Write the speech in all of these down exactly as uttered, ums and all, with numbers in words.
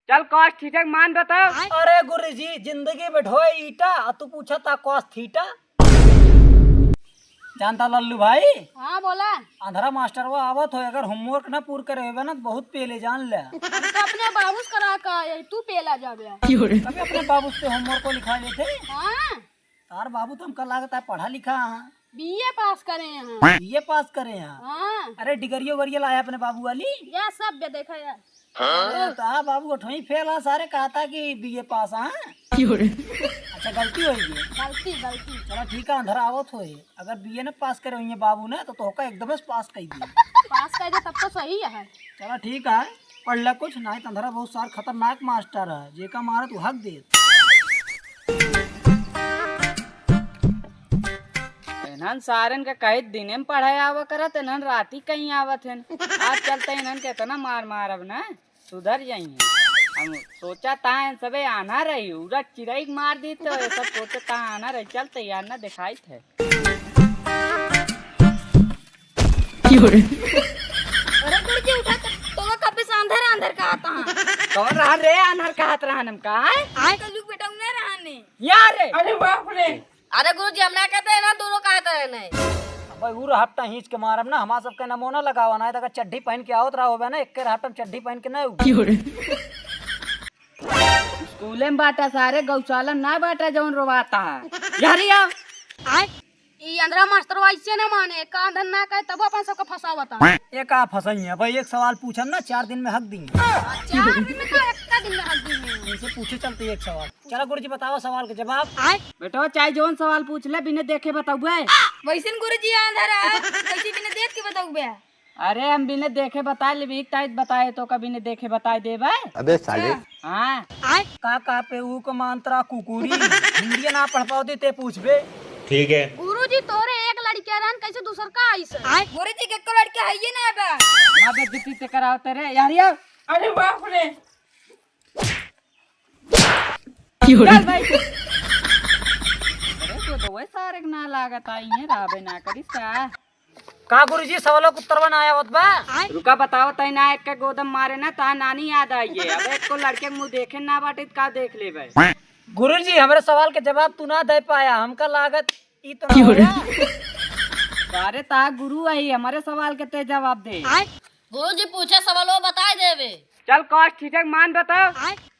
चल cos theta के मान बताओ। अरे गुरुजी, जिंदगी में ढोए ईटा, आ तू पूछा था cos theta? जानता लल्लू भाई, हाँ, बोला। अंधरा मास्टरवा आवत हो, अगर homework ना पूर करे होबे ना, तो बहुत पेले जान ले। हम तो अपने बाबू से करा का, ये तू पेला जाबे। कभी अपने बाबू से homework को लिखा लेते। हाँ। तार बाबू तो हमका लागत है पढ़ा लिखा है। बीए पास करे हैं। बीए पास करे हैं। हाँ। अरे डिगरियो वरियो लाया अपने बाबू वाली? या सब बे देखा यार। अरे तो हाँ बाबू, अठवीं फेल है, सारे कहा था कि बीए पास है। अच्छा, गलती हो गई। गलती, गलती। चलो ठीक है, अंधरा आवत होए। अगर बीए न पास करे होइए बाबू ने, तो तोहका एकदम से पास कर दिए। पास कर दे तब तो सही है। चलो ठीक है, पढ़ ले कुछ, नहीं तो अंधरा बहुत सार खतरनाक मास्टर है, जेका मारे तू हक दे। इन्हन सारन के कहे दिने में पढ़े आवा करत, इन्हन राती कहीं आवत हन। आज चलते इन्हन के इतना मार मारब ना, सुधर जाइए। हम सोचा था इन सबे आना रही, उड़ा चिरई के मार दी तो ये सब सोचा था आना रही। चलते यार ना दिखाई थे। अरे गुरुजी उठा तो, तो कब से अंधर अंधर कहा था। कौन रहा रे अंधर कहा था हम का? आए कलयुग बेटा उन्हें रहा ने। यार रे। अरे बाप रे। अरे गुरुजी, हम ना कहते हैं ना, दोनों कहते हैं नहीं। अबे उ रहट्टा हींच के मारब ना, हमार सबके नमूना लगावा ना, तक चड्ढी पहन के आवत रहा होबे ना, एक्के रहट्टा में चड्ढी पहन के ना। स्कूले में बाटा सारे, गौशाला में ना बाटा जौन रोवाता है। यारी आओ। आय, ई अंधरा मास्टर ऐसे ना माने, का अंधर ना कहे तब अपन सबके फंसावता। ये का फंसाई है भाई, एक सवाल पूछम ना, चार दिन में हक दी। चार दिन में का, एक दिन में हक दी। इनसे पूछे चलते एक सवाल। चला गुरुजी, बतावा सवाल के जवाब। बेटवा, चाहे जौन सवाल पूछ ले, बिना देखे बतउबे। वैसन गुरुजी आंधर है, कैसे बिना देख के बतउबे? अरे, हम बिना देखे बताए लेबे, एक तारीख बताए तो का बिना देखे बताए देबे। अबे साले। हाँ। का का पे ऊ क मात्रा कुकुरी, हिंदी ना पढ़ पावती ते पूछबे। ठीक है। गुरुजी, तोरे एक लड़किया रहन, कैसे दूसर का आइस? गुरुजी के एको लड़किया है ये ना बा। ना बेइज्जती ते करावते रे, यार, यार। अरे बाप रे। चल भाई। अरे तो दवाई सारे के ना लागत आई है, राबे ना करिस का? का गुरुजी, सवालों के उत्तर बना आवत बा? रुका बताओ तई ना, एक के गोदम मारे ना, ता नानी याद आई है। अब एक को लड़के के मुंह देखे ना बाटे, त का देख लेबे? गुरुजी, हमरे सवाल के जवाब तू ना दे पाया, हमका लागत ई तो ना होया। अरे ता गुरु आई, हमरे सवाल के ते जवाब दे। गुरुजी पूछे सवाल वो बताए देवे। चल cos theta के मान बताओ।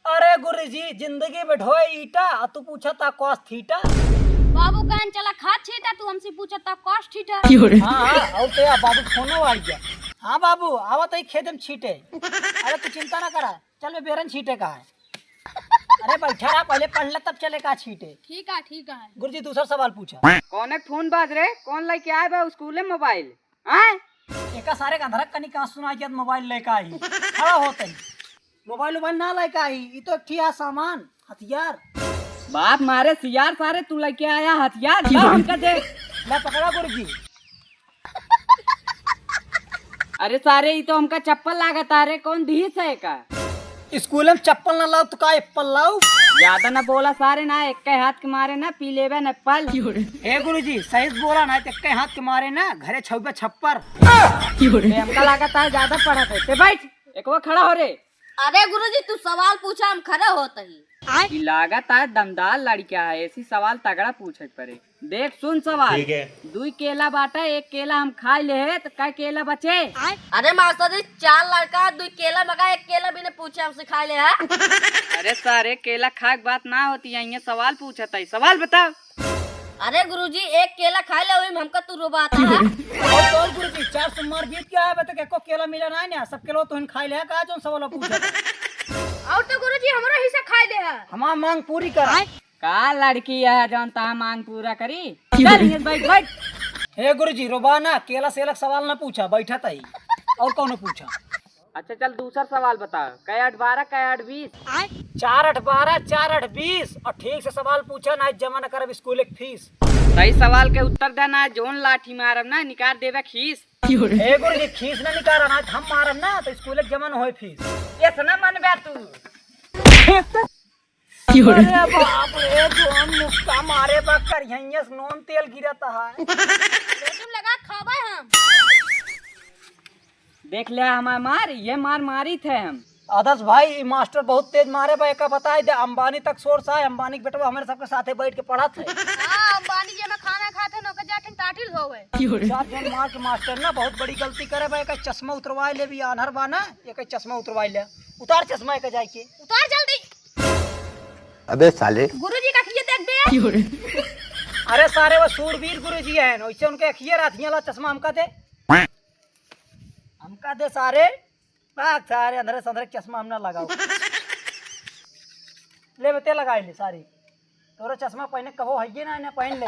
अरे गुरुजी, जिंदगी में ढोए ईटा, आ तू पूछा था cos theta। बाबू कहन चला खा छीटा, तू हमसे पूछा था cos theta। हाँ, हाँ, और तो यार बाबू फोनो आ गया। हाँ बाबू, आवा तो ही खेत में छीटे। अरे तू चिंता ना करा, चल बे बेरन छीटे का है। अरे बैठा रहा, पहले पढ़ ले तब चले का छीटे। ठीक है, ठीक है। गुरुजी दूसरा सवाल पूछा। कौन एक फोन बाज रे, कौन लेके आए बा स्कूल में मोबाइल? आय? एका सारे का अंधरक कनी कहाँ सुनाई जात मोबाइल लेके आई। खड़ा होते ही। मोबाइल उबाइल ना लेके आई, ई तो एक ठिया सामान, हथियार। बाप मारे सियार सारे तू लेके आया हथियार, ला हमका दे। ला पकड़ा गुरुजी। अरे सारे ई तो हमका चप्पल लागत आ रे, कौन दीस है का? स्कूल में चप्पल ना लाओ तो का एप्पल लाओ? ज्यादा ना बोला सारे ना, एक के हाथ के मारे ना पी लेबे न एप्पल। हे गुरुजी, सही से बोला ना, एक के हाथ के मारे ना घरे छउबे छप्पर। बे, हमका लागत है ज्यादा पढ़त है। ते बैठ, एक वो खड़ा हो रे। अरे गुरुजी, तू सवाल पूछा, हम खड़े होत ही। ई लागत है दमदार लड़का है, ऐसी सवाल तगड़ा पूछे के पड़े। देख सुन सवाल। ठीक है। दुई केला बाटे, एक केला हम खाई ले है, तो कै केला बचे? अरे मास्टर जी, चार लड़का, दुई केला मगा, एक केला बिना पूछे हमसे खाई ले है। अरे सारे, केला खाए के बात ना होती है, ये सवाल पूछत है, सवाल बताओ। अरे गुरुजी, एक केला खाई ले, वही में हमका तू रोबाता है। और तो गुरुजी, चार सोमवार बीत गया है, अबे तक एको केला मिला ना है ना, सब केला तो हम खाई ले है, का जौन सवाल पूछत है? और तो गुरुजी, हमरा हिस्सा खाई ले है। हमार मांग पूरी कर। का लड़की है जौन ता मांग पूरा करी? चल, हियां बैठ, बैठ। हे गुरुजी, रोबा ना, केला सेला के सवाल ना पूछा, बैठा तई। और कौनो पूछा? अच्छा, चल, दूसर सवाल बता। कै आठ बारह, कै आठ बीस? चार आठ बारह, चार आठ बीस। और ठीक से सवाल पूछा, ना जमा न करब स्कूल के फीस। सही सवाल के उत्तर दे, ना जौन लाठी मारब ना, निकाल देबे खीस। हे गुरुजी, खीस ना निकाला ना, हम मारब ना, तो स्कूल के जमा न होए फीस। ये सुना मन बे तू। अरे बाप रे, जौन मुक्का मारे बा करिहइये से नून तेल गिरत है। तुम लगा खाबे हम। देख ले हमार मार, ये मार मारी थे हम। आदर्श भाई, ई मास्टर बहुत तेज मारे बा, एका बताइ दे, अंबानी तक सोर्स आए, अंबानी के बेटवा हमरे सबके साथे बैठ के पढ़त है। हाँ, अंबानी जे में खाना खात है, नौकर जाठिन टाटिल होवे। चार जन मार के मास्टर ना बहुत बड़ी गलती करे बा, एका चश्मा उतरवाइ ले, भी आन्हर बा ना, एका चश्मा उतरवाइ ले, उतार चश्मा एका जाइके। उतार जल्दी। अबे साले। गुरुजी का अखिए देख बे। अरे सारे, वो सूरवीर गुरुजी हैं, वैसे उनके अखिए रहत हियाँ, ला चश्मा हमका दे, हमका दे सारे। भाग सारे, अंधरे संधरे चश्मा हम ना लगाओ। ले बे, ते लगाइ ले सारे। तोरा चश्मा पहिने कहो हइये ना, ना पहिन ले।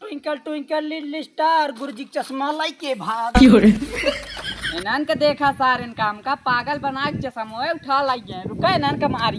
Twinkle twinkle little star, गुरुजी के चश्मा लाइके भाग। इन्हन के देखा सारे, इनका हमका पागल बना के चश्मा उठा लाइए। रुका, इन्हन के मारी।